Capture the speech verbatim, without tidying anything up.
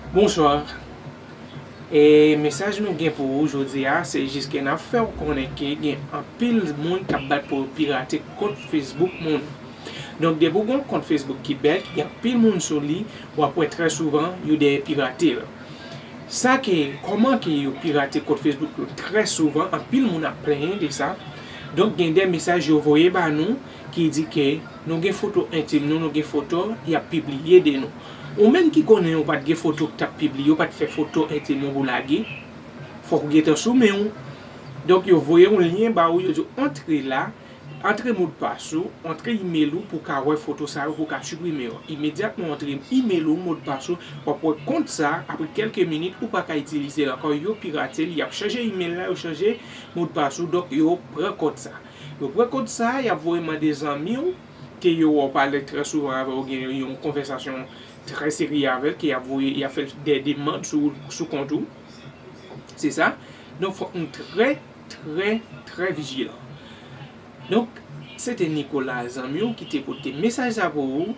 Bonsoir. E mesaj nou gen pou ou jodi a, se jis ke n ap fè w konnen ke gen anpil moun k ap bat pou yo pirate kont Facebook moun. Donk, depi w gen yon kont Facebook ki bèl, ki gen anpil moun sou li, w ap wè trè souvan yo dèyè pirate l. Sa ke, kòman ke yo pirate kont Facebook yo trè souvan, anpil moun ap plenyen de sa. Donk, gen de mesaj yo voye ba nou ki di ke nou gen foto entim nou, nou gen foto y ap pibliye de nou. Ou menm ki konnen ou pa t gen foto k t ap pibliye, ou pa t fè foto entim ou pou lage, fòk ou gentan sou men w. Donk, yo voye yon lyen ba ou, yo di w antre la, antre modpas ou, antre imèl ou pou w ka wè foto sa yo, pou w ka siprime yo. Imedyatman w antre imèl ou, modpas ou, w ap wè kont sa, apre kèlke minit, ou pa ka itilize l ankò, yo pirate l, y ap chanje imèl la, yo chanje modpas ou, donk yo pran kont sa. Yo pran kont sa, y ap voye mande zanmi w, ke yo wè w pale trè souvan avè w, gen yon konvèsasyon trè serye avè l, ke y ap voye, y ap fè de demann sou, sou kont ou. Se sa. Donk, fòk nou trè, trè, trè vijilan. Donk, se te Nicolas zanmi w ki te pote mesaj sa pou ou.